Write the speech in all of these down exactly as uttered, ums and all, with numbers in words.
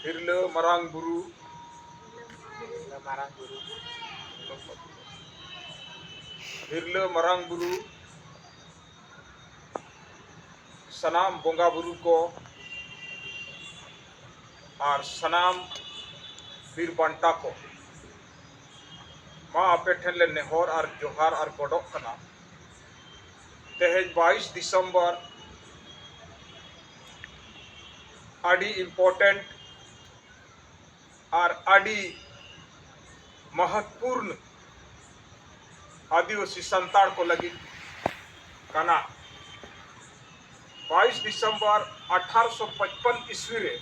ᱦᱤᱨᱞᱟᱹ ᱢᱟᱨᱟᱝ ᱵᱩᱨᱩ, ᱦᱤᱨᱞᱟᱹ ᱢᱟᱨᱟᱝ ᱵᱩᱨᱩ, ᱦᱤᱨᱞᱟᱹ ᱢᱟᱨᱟᱝ ᱵᱩᱨᱩ, ᱥᱟᱱᱟᱢ ᱵᱚᱸᱜᱟ ᱵᱩᱨᱩ ᱠᱚ ᱟᱨ ᱥᱟᱱᱟᱢ ᱵᱤᱨ ᱵᱟᱱᱴᱟ ᱠᱚ, ᱢᱟ ᱟᱯᱮ ᱴᱷᱮᱱ ᱞᱮ ᱱᱮᱦᱚᱨ ᱟᱨ ᱡᱚᱦᱟᱨ ᱟᱨ ᱜᱚᱰᱚᱜ ᱠᱟᱱᱟ᱾ ᱛᱮᱦᱮᱧ ᱵᱟᱭᱤᱥ ᱰᱤᱥᱮᱢᱵᱚᱨ ᱟᱹᱰᱤ important ᱟᱨ ᱟᱹᱰᱤ ᱢᱚᱦᱚᱛᱯᱩᱨᱱ ᱟᱹᱫᱤᱵᱟᱹᱥᱤ ᱥᱟᱱᱛᱟᱲ ᱠᱚ ᱞᱟᱹᱜᱤᱫ ᱠᱟᱱᱟ᱾ ᱵᱟᱭᱤᱥ ᱰᱤᱥᱮᱢᱵᱚᱨ ᱟᱴᱷᱟᱨᱚᱥᱚ ᱯᱟᱸᱪᱯᱟᱱᱱᱚ ᱤᱥᱣᱤ ᱨᱮ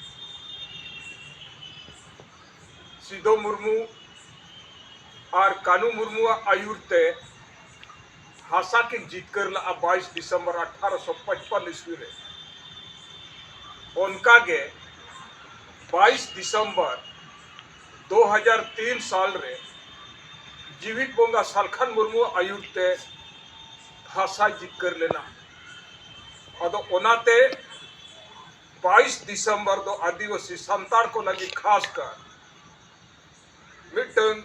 ᱥᱤᱫᱚ ᱢᱩᱨᱢᱩ ᱟᱨ ᱠᱟᱹᱱᱩ ᱢᱩᱨᱢᱩᱣᱟᱜ ᱟᱹᱭᱩᱨ ᱛᱮ ᱦᱟᱥᱟ ᱠᱤᱱ ᱡᱤᱛᱠᱟᱹᱨ ᱞᱟᱜᱼᱟ ᱵᱟᱭᱤᱥ ᱰᱤᱥᱮᱢᱵᱚᱨ ᱟᱴᱷᱟᱨᱚᱥᱚ ᱯᱟᱸᱪᱯᱟᱱᱱᱚ ᱤᱥᱣᱤ ᱨᱮ᱾ ᱚᱱᱠᱟᱜᱮ ᱵᱟᱭᱤᱥ ᱰᱤᱥᱮᱢᱵᱚᱨ ᱫᱩ ᱦᱟᱡᱟᱨ ᱛᱤᱱ ᱥᱟᱞ ᱨᱮ ᱡᱤᱣᱤᱫ ᱵᱚᱸᱜᱟ ᱥᱟᱞᱠᱷᱟᱱ ᱢᱩᱨᱢᱩᱣᱟᱜ ᱟᱹᱭᱩᱨ ᱛᱮ ᱦᱟᱥᱟ ᱡᱤᱛᱠᱟᱹᱨ ᱞᱮᱱᱟ᱾ ᱟᱫᱚ ᱚᱱᱟᱛᱮ ᱵᱟᱭᱤᱥ ᱰᱤᱥᱮᱢᱵᱚᱨ ᱫᱚ ᱟᱹᱫᱤᱵᱟᱹᱥᱤ ᱥᱟᱱᱛᱟᱲ ᱠᱚ ᱞᱟᱹᱜᱤᱫ ᱠᱷᱟᱥ ᱠᱟᱨ ᱢᱤᱫᱴᱟᱝ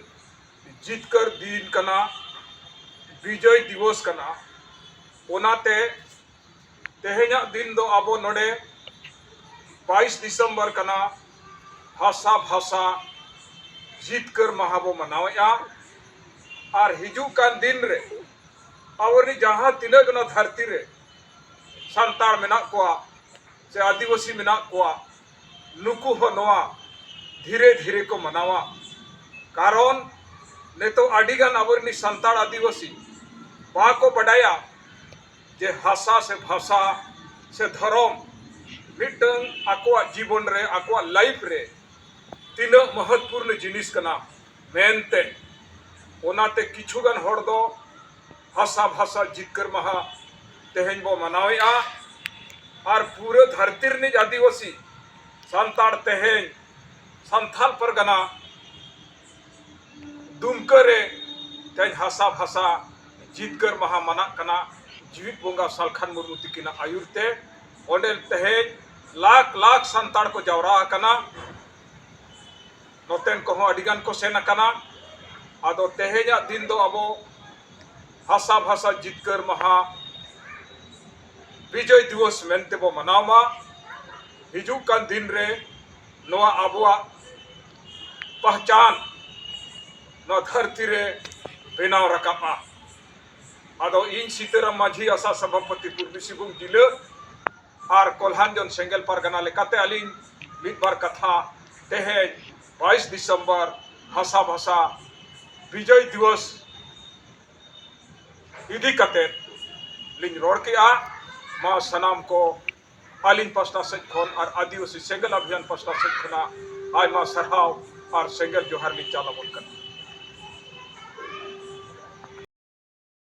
ᱡᱤᱛᱠᱟᱹᱨ ᱫᱤᱱ ᱠᱟᱱᱟ, ᱵᱤᱡᱚᱭ ᱫᱤᱵᱚᱥ ᱠᱟᱱᱟ᱾ ᱚᱱᱟᱛᱮ ᱛᱮᱦᱮᱧᱟᱜ ᱫᱤᱱ ᱫᱚ ᱟᱵᱚ ᱱᱚᱰᱮ ᱵᱟᱭᱤᱥ ᱰᱤᱥᱮᱢᱵᱚᱨ ᱠᱟᱱᱟ, ᱦᱟᱥᱟ ᱵᱷᱟᱥᱟ ᱡᱤᱛᱠᱟᱹᱨ ᱢᱟᱦᱟ ᱵᱚ ᱢᱟᱱᱟᱣᱮᱫᱼᱟ᱾ ᱟᱨ ᱦᱤᱡᱩᱜ ᱠᱟᱱ ᱫᱤᱱ ᱨᱮ ᱟᱵᱚᱨᱮᱱ ᱡᱟᱦᱟᱸ ᱛᱤᱱᱟᱹᱜ ᱜᱮ ᱱᱚᱣᱟ ᱫᱷᱟᱹᱨᱛᱤ ᱨᱮ ᱥᱟᱱᱛᱟᱲ ᱢᱮᱱᱟᱜ ᱠᱚᱣᱟ ᱥᱮ ᱟᱹᱫᱤᱵᱟᱹᱥᱤ ᱢᱮᱱᱟᱜ ᱠᱚᱣᱟ, ᱱᱩᱠᱩ ᱦᱚᱸ ᱱᱚᱣᱟ ᱫᱷᱤᱨᱮ ᱫᱷᱤᱨᱮ ᱠᱚ ᱢᱟᱱᱟᱣᱟ᱾ ᱠᱟᱨᱚᱱ ᱱᱤᱛᱚᱜ ᱟᱹᱰᱤᱜᱟᱱ ᱟᱵᱚᱨᱮᱱ ᱥᱟᱱᱛᱟᱲ ᱟᱹᱫᱤᱵᱟᱹᱥᱤ ᱵᱟᱠᱚ ᱵᱟᱰᱟᱭᱟ ᱡᱮ ᱦᱟᱥᱟ ᱥᱮ ᱵᱷᱟᱥᱟ ᱥᱮ ᱫᱷᱚᱨᱚᱢ ᱢᱤᱫᱴᱟᱝ ᱟᱠᱚᱣᱟᱜ ᱡᱤᱵᱚᱱ ᱨᱮ, ᱟᱠᱚᱣᱟᱜ ᱞᱟᱭᱤᱯᱷ ᱨᱮ ᱛᱤᱱᱟᱹᱜ ᱢᱚᱦᱚᱛᱯᱩᱨᱱᱚ ᱡᱤᱱᱤᱥ ᱠᱟᱱᱟ ᱢᱮᱱᱛᱮ᱾ ᱚᱱᱟᱛᱮ ᱠᱤᱪᱷᱩᱜᱟᱱ ᱦᱚᱲ ᱫᱚ ᱦᱟᱥᱟ ᱵᱷᱟᱥᱟ ᱡᱤᱛᱠᱟᱹᱨ ᱢᱟᱦᱟ ᱛᱮᱦᱮᱧ ᱵᱚ ᱢᱟᱱᱟᱣᱮᱫᱼᱟ᱾ ᱟᱨ ᱯᱩᱨᱟᱹ ᱫᱷᱟᱹᱨᱛᱤ ᱨᱤᱱᱤᱡ ᱟᱹᱫᱤᱵᱟᱹᱥᱤ ᱥᱟᱱᱛᱟᱲ ᱛᱮᱦᱮᱧ ᱥᱟᱱᱛᱷᱟᱞ ᱯᱟᱨᱜᱟᱱᱟ ᱫᱩᱢᱠᱟᱹ ᱨᱮ ᱛᱮᱦᱮᱧ ᱦᱟᱥᱟ ᱵᱷᱟᱥᱟ ᱡᱤᱛᱠᱟᱹᱨ ᱢᱟᱦᱟ ᱢᱟᱱᱟᱜ ᱠᱟᱱᱟ᱾ ᱡᱤᱣᱤᱫ ᱵᱚᱸᱜᱟ ᱥᱟᱞᱠᱷᱟᱱ ᱢᱩᱨᱢᱩ ᱛᱤᱠᱤᱱᱟᱜ ᱟᱹᱭᱩᱨ ᱛᱮ ᱚᱸᱰᱮ ᱛᱮᱦᱮᱧ ᱞᱟᱠᱷ ᱞᱟᱠᱷ ᱥᱟᱱᱛᱟᱲ ᱠᱚ ᱡᱟᱣᱨᱟ ᱟᱠᱟᱱᱟ᱾ ᱱᱚᱛᱮᱱ ᱠᱚᱦᱚᱸ ᱟᱹᱰᱤ ᱜᱟᱱ ᱠᱚ ᱥᱮᱱ ᱟᱠᱟᱱᱟ᱾ ᱟᱫᱚ ᱛᱮᱦᱮᱧᱟᱜ ᱫᱤᱱ ᱫᱚ ᱟᱵᱚ ᱦᱟᱥᱟ ᱵᱷᱟᱥᱟ ᱡᱤᱛᱠᱟᱹᱨ ᱢᱟᱦᱟ, ᱵᱤᱡᱚᱭ ᱫᱤᱵᱚᱥ ᱢᱮᱱᱛᱮ ᱵᱚ ᱢᱟᱱᱟᱣ ᱢᱟ᱾ ᱦᱤᱡᱩᱜ ᱠᱟᱱ ᱫᱤᱱ ᱨᱮ ᱱᱚᱣᱟ ᱟᱵᱚᱣᱟᱜ ᱯᱟᱦᱪᱟᱱ ᱱᱚᱣᱟ ᱫᱷᱟᱹᱨᱛᱤ ᱨᱮ ᱵᱮᱱᱟᱣ ᱨᱟᱠᱟᱵᱼᱟ᱾ ᱟᱫᱚ ᱤᱧ ᱥᱤᱛᱟᱹᱨᱟᱢ ᱢᱟᱹᱡᱷᱤ, ᱟᱥᱟ ᱥᱚᱵᱷᱟᱯᱚᱛᱤ, ᱯᱩᱨᱵᱤ ᱥᱤᱝᱵᱷᱩᱢ ᱡᱤᱞᱟᱹ ᱟᱨ ᱠᱚᱞᱦᱟᱱᱡᱚᱱ ᱥᱮᱸᱜᱮᱞ ᱯᱟᱨᱜᱟᱱᱟ ᱞᱮᱠᱟᱛᱮ ᱟᱹᱞᱤᱧ ᱢᱤᱫ ᱵᱟᱨ ᱠᱟᱛᱷᱟ ᱛᱮᱦᱮᱧ ᱵᱟᱭᱤᱥ ᱰᱤᱥᱮᱢᱵᱚᱨ ᱦᱟᱥᱟ ᱵᱷᱟᱥᱟ ᱵᱤᱡᱚᱭ ᱫᱤᱵᱚᱥ ᱤᱫᱤ ᱠᱟᱛᱮ ᱞᱤᱧ ᱨᱚᱲ ᱠᱮᱜᱼᱟ᱾ ᱢᱟ ᱥᱟᱱᱟᱢ ᱠᱚ ᱟᱹᱞᱤᱧ ᱯᱟᱥᱴᱟ ᱥᱮᱫ ᱠᱷᱚᱱ ᱟᱨ ᱟᱹᱫᱤᱵᱟᱹᱥᱤ ᱥᱮᱸᱜᱮᱞ ᱚᱵᱷᱤᱭᱟᱱ ᱯᱟᱥᱴᱟ ᱥᱮᱫ ᱠᱷᱚᱱᱟᱜ ᱟᱭᱢᱟ ᱥᱟᱨᱦᱟᱣ ᱟᱨ ᱥᱮᱸᱜᱮᱞ ᱡᱚᱦᱟᱨ ᱞᱤᱧ ᱪᱟᱞ ᱟᱵᱚᱱ ᱠᱟᱱᱟ᱾